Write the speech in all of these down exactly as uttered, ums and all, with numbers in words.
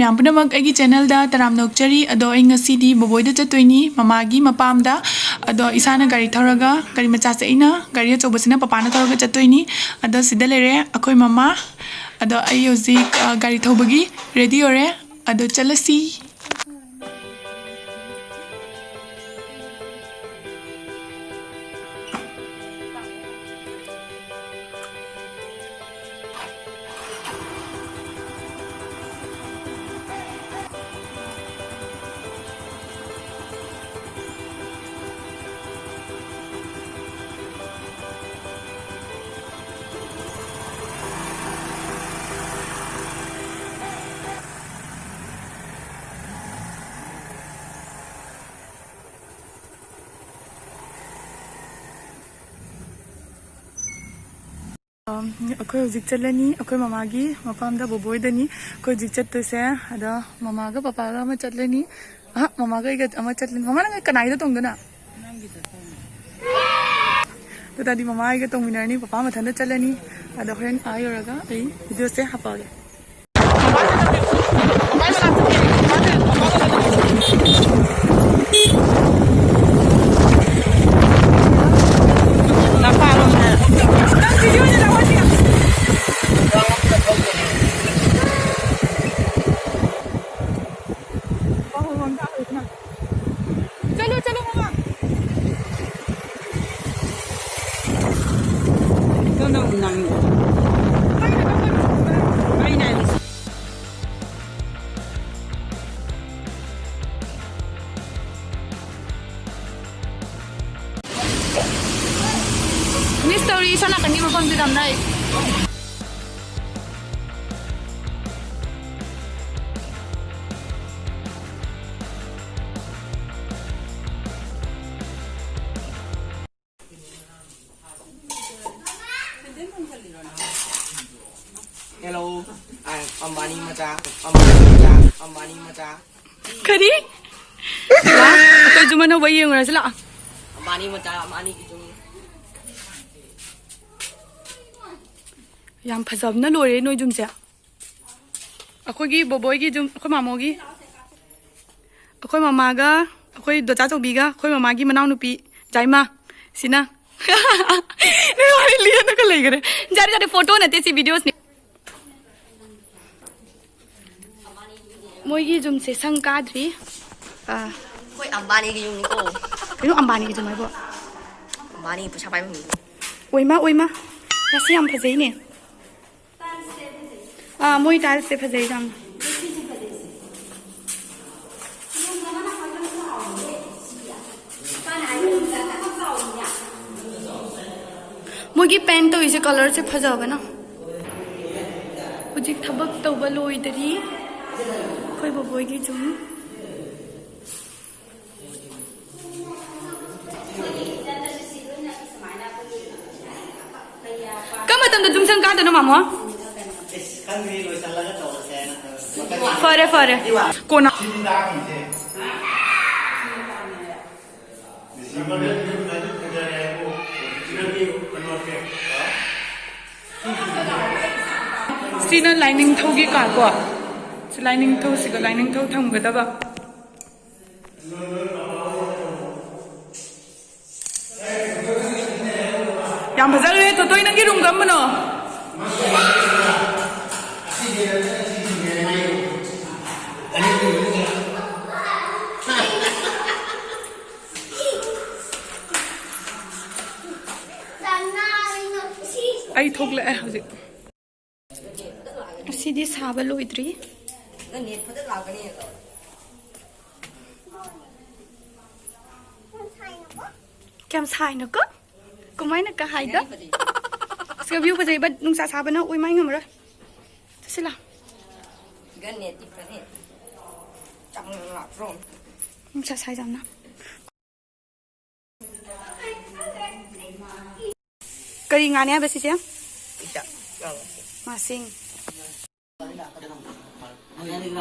ꯃꯌꯥꯝ ꯄꯨꯝꯅꯃꯛ ꯑꯩꯒꯤ ꯆꯦꯅꯦꯜꯗ ꯇꯔꯥꯝꯅ ꯑꯣꯛꯆꯔꯤ꯫ ꯑꯗꯣ ꯑꯩ ꯉꯁꯤꯗꯤ ꯕꯣꯕꯣꯏꯗ ꯆꯠꯇꯣꯏꯅꯤ, ꯃꯃꯥꯒꯤ ꯃꯄꯥꯝꯗ꯫ ꯑꯗꯣ ꯏꯁꯥꯅ ꯒꯥꯔꯤ ꯊꯧꯔꯒ, ꯒꯥꯔꯤ ꯃꯆꯥꯁꯦ ꯑꯩꯅ, ꯒꯥꯔꯤ ꯑꯆꯧꯕꯁꯤꯅ ꯄꯄꯥꯅ ꯊꯧꯔꯒ ꯆꯠꯇꯣꯏꯅꯤ꯫ ꯑꯗꯣ ꯁꯤꯗ ꯂꯩꯔꯦ ꯑꯩꯈꯣꯏ ꯃꯃꯥ꯫ ꯑꯗꯣ ꯑꯩ ꯍꯧꯖꯤꯛ, ꯑ, ꯒꯥꯔꯤ ꯊꯧꯕꯒꯤ ꯔꯦꯗꯤ ꯑꯣꯏꯔꯦ꯫ ꯑꯗꯣ ꯆꯠꯂꯁꯤ꯫ ꯑꯝ, ꯑꯩꯈꯣꯏ ꯍꯧꯖꯤꯛ ꯆꯠꯂꯅꯤ, ꯑꯩꯈꯣꯏ ꯃꯃꯥꯒꯤ ꯃꯄꯥꯝꯗ, ꯕꯣꯕꯣꯏꯗꯅꯤ ꯑꯩꯈꯣꯏ ꯍꯧꯖꯤꯛ ꯆꯠꯇꯣꯏꯁꯦ꯫ ꯑꯗ ꯃꯃꯥꯒ ꯄꯄꯥꯒ ꯑꯃ ꯆꯠꯂꯅꯤ꯫ ꯑꯍ, ꯃꯃꯥꯒ ꯑꯩꯒ ꯑꯃ ꯆꯠꯂꯅꯤ꯫ ꯃꯃꯥ, ꯅꯪ ꯀꯅꯥꯒꯤꯗ ꯇꯣꯡꯗꯣꯏꯅꯣ? ꯑꯗꯨ ꯇꯥꯔꯗꯤ ꯃꯃꯥ ꯑꯩꯒ ꯇꯣꯡꯃꯤꯟꯅꯔꯅꯤ, ꯄꯄꯥ ꯃꯊꯟꯇ ꯆꯠꯂꯅꯤ꯫ ꯑꯗꯣ ꯍꯣꯔꯦꯟ ꯑꯥ ꯌꯧꯔꯒ ꯑꯩ ꯚꯤꯗꯤꯑꯣꯁꯦ ꯍꯥꯞꯄꯛꯑꯒꯦ꯫ ꯆꯠꯂꯣ, ꯆꯠꯂꯣ, ꯃꯃꯥ꯫ ꯃꯤꯁ ꯇꯧꯔꯤ, ꯁꯣꯝ ꯅꯥꯀꯟꯒꯤ ꯃꯐꯝꯁꯦ ꯌꯥꯝ ꯅꯛꯑꯦ꯫ Hello, I'm Ambani ꯃꯆꯥ, Ambani ꯃꯆꯥ, Ambani ꯃꯆꯥ꯫ ꯀꯔꯤ? ꯂꯥꯛꯑꯣ, ꯑꯩꯈꯣꯏꯁꯨ ꯑꯅꯧꯕ ꯌꯦꯡꯉꯨꯔꯁꯤ ꯂꯥꯛꯑꯣ꯫ Ambani ꯃꯆꯥ, Ambani ꯒꯤ ꯌꯨꯝ꯫ ꯌꯥꯝ ꯐꯖꯕꯅ ꯂꯣꯏꯔꯦ ꯅꯣꯏ ꯌꯨꯝꯁꯦ꯫ ꯑꯩꯈꯣꯏꯒꯤ ꯕꯣꯕꯣꯏꯒꯤ ꯌꯨꯝ, ꯑꯩꯈꯣꯏ ꯃꯥꯃꯣꯒꯤ, ꯑꯩꯈꯣꯏ ꯃꯃꯥꯒ, ꯑꯩꯈꯣꯏ ꯗꯣꯆꯥ ꯆꯧꯕꯤꯒ, ꯑꯩꯈꯣꯏ ꯃꯃꯥꯒꯤ ꯃꯅꯥꯎꯅꯨꯄꯤ ꯖꯥꯏꯃꯥ, ꯁꯤꯅ꯫ ꯅꯣꯏ ꯋꯥꯔꯤ ꯂꯤꯔꯅꯨꯀ ꯂꯩꯈꯔꯦ꯫ ꯌꯥꯔꯦ, ꯌꯥꯔꯦ, ꯐꯣꯇꯣ ꯅꯠꯇꯦ ꯁꯤ, ꯚꯤꯗꯤꯑꯣꯁꯅꯤ꯫ ꯃꯣꯏꯒꯤ ꯌꯨꯝꯁꯦ ꯁꯪ ꯀꯥꯗ꯭ꯔꯤ꯫ ꯑꯥ, ꯑꯩꯈꯣꯏ ꯑꯝꯕꯥꯅꯤꯒꯤ ꯌꯨꯝꯅꯤꯀꯣ꯫ ꯀꯩꯅꯣ ꯑꯝꯕꯥꯅꯤꯒꯤ ꯌꯨꯝ ꯍꯥꯏꯕꯣ? ꯑꯝꯕꯥꯅꯤ ꯄꯩꯁꯥ ꯄꯥꯏꯕ ꯃꯤꯗꯣ꯫ ꯑꯣꯏꯃ, ꯑꯣꯏꯃ, ꯉꯁꯤ ꯌꯥꯝ ꯐꯖꯩꯅꯦ꯫ ꯑꯥ, ꯃꯣꯏ ꯇꯥꯏꯜꯁꯁꯦ ꯐꯖꯩ ꯌꯥꯝꯅ꯫ ꯃꯣꯏꯒꯤ ꯄꯦꯟ ꯇꯧꯔꯤꯁꯦ ꯀꯂꯔꯁꯦ ꯐꯖꯕꯅ꯫ ꯍꯧꯖꯤꯛ ꯊꯕꯛ ꯇꯧꯕ ꯂꯣꯏꯗꯔꯤ ꯑꯩꯈꯣꯏ ꯕꯣꯕꯣꯏꯒꯤ ꯌꯨꯝ꯫ ꯀꯔꯝꯕ ꯃꯇꯝꯗ ꯌꯨꯝ ꯁꯪ ꯀꯥꯗꯣꯏꯅꯣ, ꯃꯥꯃꯣ? ꯏꯁ, ꯈꯪꯗ꯭ꯔꯤ, ꯂꯣꯏꯁꯜꯂꯒ ꯇꯧꯔꯁꯦ ꯍꯥꯏꯅ꯫ ꯐꯔꯦ, ꯐꯔꯦ꯫ ꯀꯣꯟꯅ꯫ ꯁꯤꯅ ꯂꯥꯏꯅꯤꯡꯊꯧꯒꯤ ꯀꯥ ꯀꯣ꯫ ꯁꯤ ꯂꯥꯏꯅꯤꯡꯊꯧꯁꯤꯒ ꯂꯥꯏꯅꯤꯡꯊꯧ ꯊꯝꯒꯗꯕ꯫ ꯌꯥꯝ ꯐꯖꯈ꯭ꯔꯦ꯫ ꯊꯣꯏꯊꯣꯏ, ꯅꯪꯒꯤ ꯔꯨꯝ ꯀꯔꯝꯕꯅꯣ? ꯑꯩ ꯊꯣꯛꯂꯛꯑꯦ ꯍꯧꯖꯤꯛ꯫ ꯉꯁꯤꯗꯤ ꯁꯥꯕ ꯂꯣꯏꯗ꯭ꯔꯤ꯫ ꯀꯌꯥꯝ ꯁꯥꯏꯅꯣꯀꯣ? ꯀꯃꯥꯏꯅ ꯀ ꯍꯥꯏꯗ? ꯑꯁ, view ꯐꯖꯩ, but ꯅꯨꯡꯁꯥ ꯁꯥꯕꯅ ꯑꯣꯏ ꯃꯥꯏ ꯉꯝꯃꯔꯣꯏ꯫ ꯆꯠꯁꯤꯂꯥ꯫ ꯅꯨꯡꯁꯥ ꯁꯥꯏ ꯌꯥꯝꯅ꯫ ꯀꯔꯤ ꯉꯥꯅꯤ ꯍꯥꯏꯕ ꯁꯤꯁꯦ? ꯏꯆꯥ, ꯉꯥ꯫ ꯉꯥꯁꯤꯡ꯫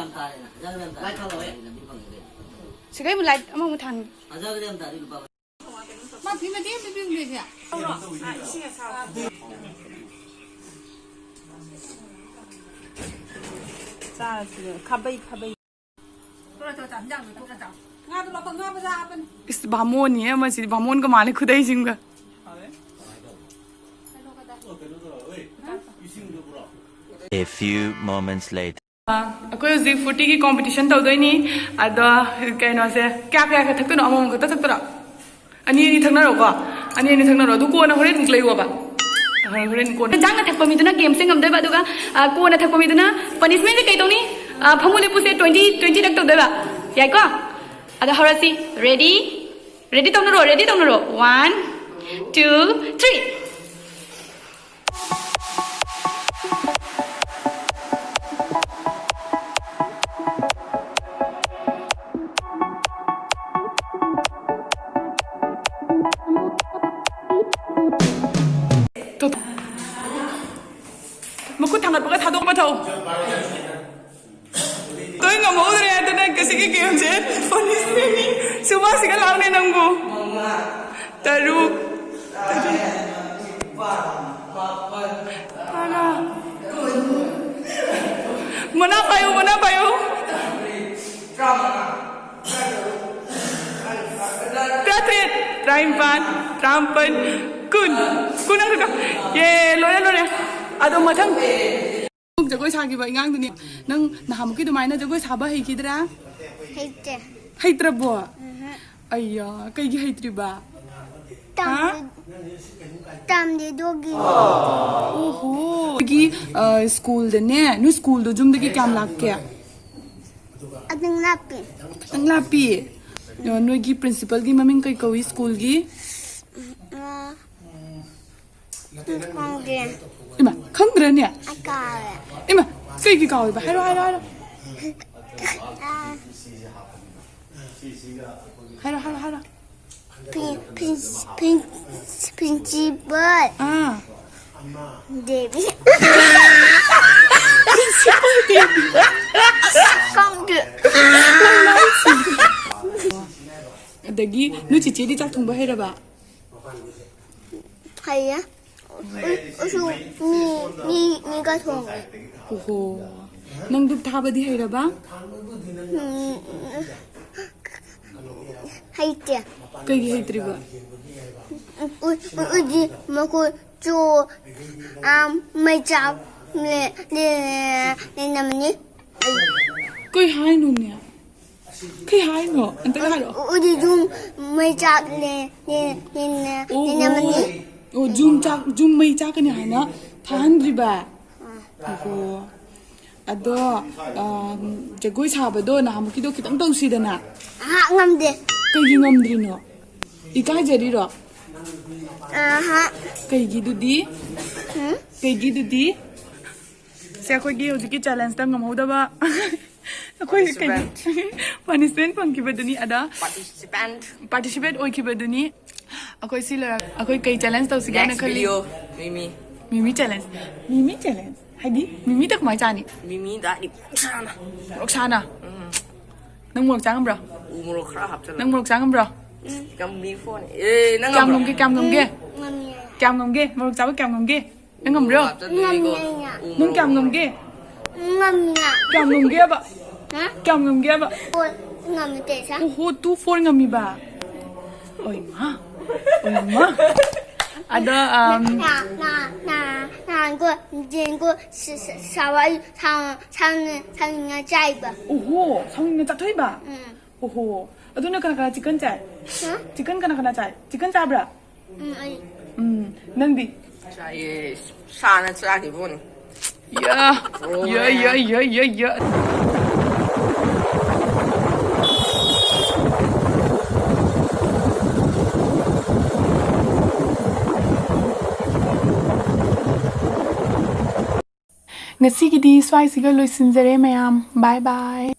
ꯁꯤꯒꯩꯕꯨ light ꯑꯃꯃꯨꯛ ꯊꯥꯟꯒꯦ꯫ ꯃꯥ ꯐꯤ ꯃꯇꯦꯛ ꯑꯃ ꯄꯤꯕꯤꯌꯨꯅꯦ ꯁꯦ꯫ ꯆꯥꯔꯁꯤꯔ? ꯈꯥꯕꯩ, ꯈꯥꯕꯩ꯫ ꯉꯥꯗꯣ ꯂꯧꯈꯠ, ꯉꯥ ꯃꯆꯥ ꯍꯥꯞꯄꯅꯤ꯫ ꯏꯁ, ꯕꯥꯃꯣꯟꯅꯤꯍꯦ ꯑꯃꯁꯤꯗꯤ, ꯕꯥꯃꯣꯟꯒ ꯃꯥꯜꯂꯦ ꯈꯨꯗꯩꯁꯤꯡꯒ꯫ A few moments later. ꯑ, ꯑꯩꯈꯣꯏ ꯍꯧꯖꯤꯛ ꯐꯨꯔꯇꯤꯒꯤ ꯀꯣꯝꯄꯤꯇꯤꯁꯟ ꯇꯧꯗꯣꯏꯅꯤ꯫ ꯑꯗꯣ ꯀꯩꯅꯣꯁꯦ, ꯀꯌꯥ ꯀꯌꯥ ꯈꯛ ꯊꯛꯇꯣꯏꯅꯣ? ꯑꯃꯃꯝ ꯈꯛꯇ ꯊꯛꯇꯣꯏꯔꯣ? ꯑꯅꯤ ꯑꯅꯤ ꯊꯛꯅꯔꯣꯀꯣ꯫ ꯑꯅꯤ ꯑꯅꯤ ꯊꯛꯅꯔꯣ꯫ ꯑꯗꯨ ꯀꯣꯟꯅ ꯍꯣꯔꯦꯟ ꯑꯃꯨꯛ ꯂꯩꯌꯣꯕ꯫ ꯍꯣꯔꯦꯟ, ꯍꯣꯔꯦꯟ ꯀꯣꯟꯅ꯫ ꯌꯦꯟꯖꯥꯡꯅ ꯊꯛꯄ ꯃꯤꯗꯨꯅ ꯒꯦꯝꯁꯦ ꯉꯝꯗꯣꯏꯕ, ꯑꯗꯨꯒ, ꯑ, ꯀꯣꯟꯅ ꯊꯛꯄ ꯃꯤꯗꯨꯅ ꯄꯅꯤꯁꯃꯦꯟꯁꯦ ꯀꯩ ꯇꯧꯅꯤ? ꯑ, ꯐꯃꯨ ꯂꯦꯞꯄꯨꯁꯦ twenty, twenty ꯔꯛ ꯇꯧꯗꯣꯏꯕ꯫ ꯌꯥꯏꯀꯣ? ꯑꯗꯣ ꯍꯧꯔꯁꯤ꯫ Ready? Ready ꯇꯧꯅꯔꯣ, ready ꯇꯧꯅꯔꯣ꯫ One, two, three. ꯃꯈꯨꯠ ꯊꯥꯡꯒꯠꯄꯒ ꯊꯥꯗꯣꯛꯄ ꯊꯧ꯫ ꯂꯣꯏ ꯉꯝꯍꯧꯗ꯭ꯔꯦ, ꯑꯗꯨꯅ ꯉꯁꯤꯒꯤ ꯒꯦꯝꯁꯦ ꯄꯅꯤꯁꯃꯦꯟꯅꯤ꯫ ꯁꯨꯕꯥꯁꯤꯒ ꯂꯥꯎꯅꯦ ꯅꯪꯕꯨ꯫ ꯇꯔꯨꯛ, ꯇꯔꯦꯠ, ꯇꯔꯥ꯫ ꯃꯅꯥ ꯄꯥꯏꯌꯨ, ꯃꯅꯥ ꯄꯥꯏꯌꯨ꯫ ꯇꯔꯥꯇꯔꯦꯠ, ꯇꯔꯥꯅꯤꯄꯥꯟ, ꯇꯔꯥꯃꯥꯄꯟ, ꯀꯨꯟ꯫ ꯀꯨꯟ ꯑꯃꯈꯛ꯫ ꯌꯦ, ꯂꯣꯏꯔꯦ, ꯂꯣꯏꯔꯦ꯫ ꯑꯗꯣ ꯃꯊꯪ ꯖꯒꯣꯏ ꯁꯥꯈꯤꯕ ꯑꯉꯥꯡꯗꯨꯅꯤ꯫ ꯅꯪ ꯅꯍꯥꯟꯃꯨꯛꯀꯤ ꯑꯗꯨꯃꯥꯏꯅ ꯖꯒꯣꯏ ꯁꯥꯕ ꯍꯩꯈꯤꯗ꯭ꯔꯥ? ꯍꯩꯇꯦ꯫ ꯍꯩꯇ꯭ꯔꯕꯣ? ꯎꯝꯍꯨꯝ꯫ ꯑꯩꯌꯥ, ꯀꯩꯒꯤ ꯍꯩꯇ꯭ꯔꯤꯕ? ꯇꯝꯗꯦ-, ꯍꯥ? ꯇꯝꯗꯦ ꯑꯗꯨꯒꯤ꯫ ꯑꯣꯍꯣ꯫ ꯑꯩꯈꯣꯏꯒꯤ, ꯑ, ꯁ꯭ꯀꯨꯜꯗꯅꯦ, ꯅꯣꯏ ꯁ꯭ꯀꯨꯜꯗꯣ ꯌꯨꯝꯗꯒꯤ ꯀꯌꯥꯝ ꯂꯥꯞꯀꯦ? ꯑꯗꯨꯝ ꯂꯥꯞꯄꯤ꯫ ꯈꯤꯇꯪ ꯂꯥꯞꯄꯤ? ꯑ, ꯅꯣꯏꯒꯤ ꯄ꯭ꯔꯤꯟꯁꯤꯄꯜꯒꯤ ꯃꯃꯤꯡ ꯀꯩ ꯀꯧꯏ ꯁ꯭ꯀꯨꯜꯒꯤ? ꯑ, ꯈꯪꯗꯦ꯫ ꯏꯃꯥ, ꯈꯪꯗ꯭ꯔꯅꯦ? ꯑꯩ ꯀꯥꯎꯔꯦ꯫ ꯏꯃꯥ, ꯀꯩꯒꯤ ꯀꯥꯎꯔꯤꯕ? ꯍꯥꯏꯔꯣ, ꯍꯥꯏꯔꯣ, ꯍꯥꯏꯔꯣ꯫ ꯑ, ꯍꯥꯏꯔꯣ, ꯍꯥꯏꯔꯣ, ꯍꯥꯏꯔꯣ꯫ ꯄ꯭ꯔꯤ-, ꯄ꯭ꯔꯤꯟꯁ-, ꯄ꯭ꯔꯤꯟꯁ-, ꯄ꯭ꯔꯤꯟꯁꯤꯄꯜ ꯑꯥ꯫ ꯗꯦꯕꯤ꯫ ꯄ꯭ꯔꯤꯟꯁꯤꯄꯜ ꯗꯦꯕꯤ꯫ ꯈꯪꯗꯦ꯫ ꯑꯗꯒꯤ ꯅꯣꯏ ꯆꯤꯆꯦꯗꯤ ꯆꯥꯛ ꯊꯣꯡꯕ ꯍꯩꯔꯕ? ꯍꯩꯌꯦ꯫ ꯎ-, ꯎꯁꯨ ꯃꯤ, ꯃꯤ, ꯃꯤꯒ ꯊꯣꯡꯉꯦ꯫ ꯑꯣꯍꯣ꯫ ꯅꯪ ꯙꯨꯞ ꯊꯥꯕꯗꯤ ꯍꯩꯔꯕ? ꯎꯝ, ꯍꯩꯇꯦ꯫ ꯀꯩꯒꯤ ꯍꯩꯇ꯭ꯔꯤꯕ? ꯎ- ꯎ- ꯎꯗꯤ ꯃꯈꯣꯏ ꯆꯨ ꯑꯥ, ꯃꯩ ꯆꯥꯛ ꯂꯦ- ꯂꯦ- ꯂꯩꯅꯕꯅꯤ꯫ ꯀꯩ ꯍꯥꯏꯅꯣꯅꯦ? ꯀꯩ ꯍꯥꯏꯅꯣ? ꯑꯝꯇꯒ ꯍꯥꯏꯔꯛꯑꯣ꯫ ꯎꯗꯤ ꯌꯨꯝ ꯃꯩ ꯆꯥꯛ ꯂꯦ- ꯂꯦ- ꯂꯦ- ꯑꯣ, ꯂꯩꯅꯕꯅꯤ꯫ ꯑꯣ, ꯖꯨꯝ ꯆꯥꯛ, ꯖꯨꯝ ꯃꯩ ꯆꯥꯛꯀꯅꯤ ꯍꯥꯏꯅ ꯊꯥꯍꯟꯗ꯭ꯔꯤꯕ? ꯑꯣ, ꯑꯗꯣ, ꯑ, ꯖꯒꯣꯏ ꯁꯥꯕꯗꯣ ꯅꯍꯥꯟꯃꯨꯛꯀꯤꯗꯣ ꯈꯤꯇꯪ ꯇꯧꯁꯤꯗꯅ꯫ ꯑꯍꯥ, ꯉꯝꯗꯦ꯫ ꯀꯩꯒꯤ ꯉꯝꯗ꯭ꯔꯤꯅꯣ? ꯏꯀꯥꯏꯖꯔꯤꯔꯣ? ꯑꯍꯥ꯫ ꯀꯩꯒꯤꯗꯨꯗꯤ? ꯎꯝ? ꯀꯩꯒꯤꯗꯨꯗꯤ? ꯁꯦ, ꯑꯩꯈꯣꯏꯒꯤ ꯍꯧꯖꯤꯛꯀꯤ ꯆꯦꯂꯦꯟꯖꯇ ꯉꯝꯍꯧꯗꯕ ꯑꯩꯈꯣꯏ ꯀꯩꯅꯣ, ꯄꯅꯤꯁꯃꯦꯟ ꯐꯪꯈꯤꯕꯗꯨꯅꯤ꯫ ꯑꯗ Participant. ꯄꯥꯔꯇꯤꯁꯤꯄꯦꯠ ꯑꯣꯏꯈꯤꯕꯗꯨꯅꯤ꯫ ꯑꯩꯈꯣꯏ ꯁꯤ ꯂꯣꯏꯔꯒ ꯑꯩꯈꯣꯏ ꯀꯩ ꯆꯦꯂꯦꯟꯖ ꯇꯧꯁꯤꯒꯦ ꯍꯥꯏꯅ Next ꯈꯜꯂꯤ? video, Mimi. ꯃꯤꯃꯤ ꯆꯦꯂꯦꯟꯖ꯫ ꯃꯤꯃꯤ ꯆꯦꯂꯦꯟꯖ ꯍꯥꯏꯗꯤ ꯃꯤꯃꯤꯗ ꯀꯃꯥꯏꯅ ꯆꯥꯅꯤ? ꯃꯤꯃꯤꯗ ꯍꯥꯏꯗꯤ ꯁꯥꯅ. ꯃꯣꯔꯣꯛ ꯁꯥꯅ꯫ ꯅꯪ ꯃꯣꯔꯣꯛ ꯆꯥ ꯉꯝꯕ꯭ꯔꯣ? ꯎ ꯃꯣꯔꯣꯛ ꯈꯔ ꯍꯥꯞꯆꯜꯂꯣ. ꯅꯪ ꯃꯣꯔꯣꯛ ꯆꯥ ꯉꯝꯕ꯭ꯔꯣ? ꯌꯥꯝ ꯃꯤ ꯐꯣꯟ. ꯑꯦ, ꯅꯪ ꯀꯌꯥꯝ ꯉꯝꯕ꯭ꯔꯣ? ꯉꯝꯒꯦ? ꯀꯌꯥꯝ ꯉꯝꯒꯦ? ꯉꯝꯃꯤ꯫ ꯀꯌꯥꯝ ꯉꯝꯒꯦ? ꯃꯣꯔꯣꯛ ꯆꯥꯕ ꯀꯌꯥꯝ ꯉꯝꯒꯦ? ꯅꯪ ꯉꯝꯕ꯭ꯔꯣ? ꯎ ꯃꯣꯔꯣꯛ ꯍꯥꯞꯆꯜꯂꯣ, ꯉꯝꯃꯤ ꯏꯀꯣ. ꯑꯩꯅ꯫ ꯎ ꯅꯪ ꯀꯌꯥꯝ ꯃꯣꯔꯣꯛ. ꯉꯝꯒꯦ? ꯉꯝꯃꯤ꯫ ꯀꯌꯥꯝ ꯉꯝꯒꯦꯕ? ꯍꯥ? ꯀꯌꯥꯝ ꯉꯝꯒꯦꯕ? ꯄꯣꯠ ꯉꯝꯃꯤ ꯇꯦꯁꯥ꯫ ꯑꯣꯍꯣ, ꯇꯨ ꯐꯣꯔ ꯉꯝꯃꯤꯕ? ꯑꯣꯏꯃ, ꯑꯣꯏꯃ. ꯑꯗꯣ, ꯑꯝ, ꯅ- ꯅ- ꯅ- ꯅꯍꯥꯟꯀꯣ ꯖꯦꯟꯀꯣ ꯁ- ꯁ- ꯁꯥꯋꯥꯏ ꯁꯥ- ꯁꯥꯡꯅ ꯁꯥꯡꯅ ꯆꯥꯏꯕ꯫ ꯑꯣꯍꯣ, ꯁꯥꯎꯅꯤꯡꯅ ꯆꯥꯊꯣꯛꯏꯕ? ꯎꯝ. ꯑꯣꯍꯣ, ꯑꯗꯨꯅ ꯀꯅꯥ ꯀꯅꯥ ꯆꯤꯛꯀꯟ ꯆꯥꯏ? ꯍꯥ? ꯆꯤꯛꯀꯟ ꯀꯅꯥ ꯀꯅꯥ ꯆꯥꯏ? ꯆꯤꯛꯀꯟ ꯆꯥꯕ꯭ꯔꯥ? ꯎꯝ, ꯑꯩ ꯎꯝ, ꯅꯪꯗꯤ? ꯆꯥꯏꯌꯦ. ꯁꯥꯅ ꯆꯥꯈꯤꯕꯣꯅꯦ. ꯌꯥ, ꯌꯥ, ꯌꯥ, ꯌꯥ, ꯌꯥ, ꯌꯥ. ꯉꯁꯤꯒꯤꯗꯤ ꯁ꯭ꯋꯥꯏꯁꯤꯒ ꯂꯣꯏꯁꯤꯟꯖꯔꯦ ꯃꯌꯥꯝ꯫ ꯕꯥꯏ ꯕꯥꯏ꯫